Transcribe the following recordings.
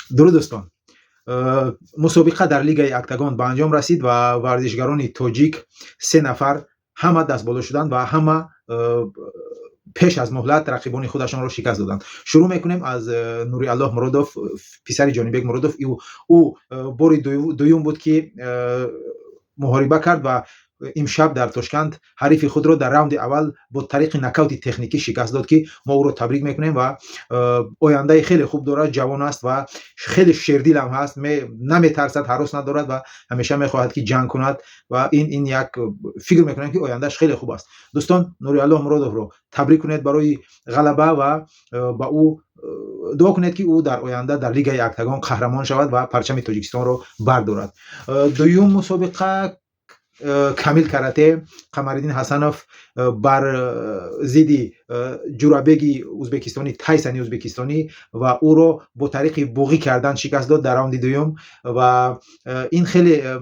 Дуруд, дӯстон! Мусобиқа дар Лигаи Октагон ба анҷом расид ва варзишгарони тоҷик, се нафар, ҳама дастболо шуданд ва ҳама пеш аз муҳлат рақибони худашонро шикаст доданд. Шурӯъ мекунем аз Нуриаллоҳ Муродов, писари Ҷонибек Муродов. Ӯ бори дуюм буд, ки муҳориба кард ва имшаб дар Тошканд ҳарифи худро дар раунди аввал бо тариқи нокаути техникӣ шикаст дод, ки мо ӯро табрик мекунем ва ояндаи хеле хуб дорад. Ҷавон аст ва хеле шердилам ҳаст, наметарсад, ҳарос надорад ва ҳамеша мехоҳад, ки ҷанг кунад ва ин як фикр мекунам, ки ояндааш хеле хуб аст. Дӯстон, Нуриаллоҳ Муродовро табрик кунед барои ғалаба ва ба ӯ дуо кунед, ки ӯ дар оянда дар Лигаи Октагон қаҳрамон шавад ва парчами Тоҷикистонро бардорад. Дуюм мусобиқа, Камил Карате, Қамариддин Ҳасанов бар зидди Ҷурабеги узбекистонӣ, Тайсани узбекистонӣ, ва ӯро бо тариқи буғӣ кардан шикаст дод дар раунди дуюм. Ва ин хеле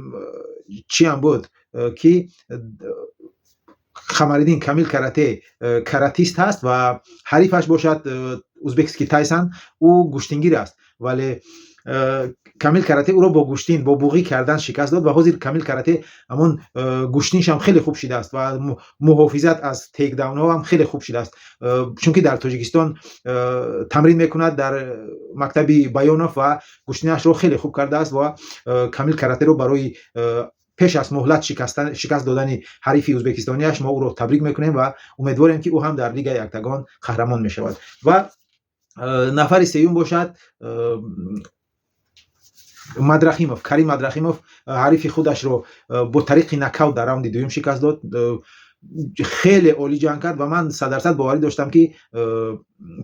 чиам буд, ки Қамариддин Камил Карате каратист ҳаст ва ҳарифаш бошад узбекский Тайсан, ӯ гӯштингир аст, вале Камил Карате ӯро бо гӯштин, бо буғӣ кардан шикаст дод. Ва ҳозир Камил Карате ҳамон гӯштиншам хеле хуб шидааст ва муҳофизат аз тейкдаунҳо ҳам хеле хуб шидааст, чунки дар Тоҷикистон тамрин мекунад дар мактаби Баёнов ва гӯштинашро хеле хуб кардааст. Ва Камил Каратеро барои пеш аз муҳлат шикаст додани ҳарифи узбекистониаш мо ӯро табрик мекунем ва умедворем, ки ӯ ҳам дар Лигаи Октагон қаҳрамон мешавад. Ва нафари сеюм бошад Мадрахимов, Карим Мадрахимов, ҳарифи худашро бо тариқи нокаут дар раунди дуюм шикаст дод. Хеле олӣ ҷанг кард ва ман 100% боварӣ доштам, ки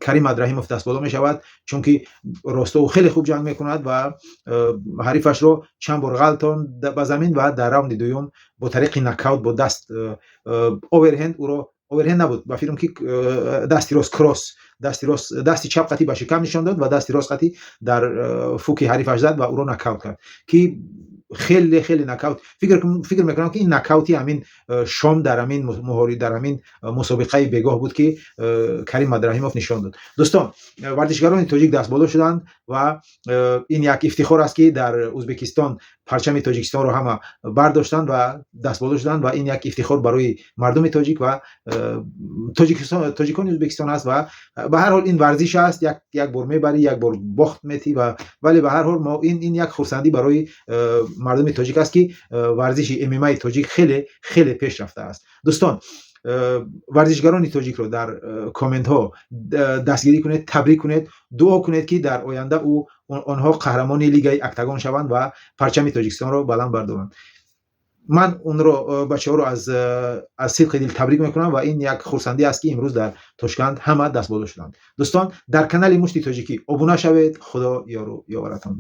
Карим Мадрахимов дастболо мешавад, чунки росто ӯ хеле хуб ҷанг мекунад ва ҳарифашро чанд бор ғалтонд ба замин ва дар раунди дуюм бо тариқи нокаут бо даст оверхенд ӯро, оверхенд набуд, ба фикрам, ки дасти рост, кросс, дасти рост, дасти чап қатӣ ба шикам нишон дод ва дасти рост қатӣ дар фуки ҳарифаш зад ва ӯро нокаут кард, ки хеле хеле нокаут. Фикр мекунам, ки ин нокаути ҳамин шом дар ҳамин муҳори дар ҳамин мусобиқаи бегоҳ буд, ки Карим Мадрахимов нишон дод. Дӯстон, варзишгарони тоҷик дастболо шуданд ва ин як ифтихор аст, ки дар Узбекистон парчами Тоҷикистонро ҳама бардоштанд ва дастболо шуданд. Ва ин як ифтихор барои мардуми тоҷик ва Тоҷикистон, тоҷикони Узбекистон аст. Ва ба ҳар ҳол ин варзиш аст, як бор мебарӣ, як бор бохт метӣ ва вале ба ҳар ҳол мо ин як хурсандӣ барои мардуми тоҷик аст, ки варзиши ММАи тоҷик хеле хеле пеш рафтааст. Дӯстон, варзишгарони тоҷикро дар комментҳо дастгирӣ кунед, табрик кунед, дуо кунед, ки дар оянда онҳо қаҳрамони Лигаи Октагон шаванд ва парчами Тоҷикистонро баланд бардоранд. Ман онро, бачаҳоро аз сидқи дил табрик мекунам ва ин як хурсандӣ аст, ки имрӯз дар Тошканд ҳама дастболо шуданд. Дӯстон, дар канали Мушти Тоҷикӣ обуна шавед. Худо ёру ёваратон.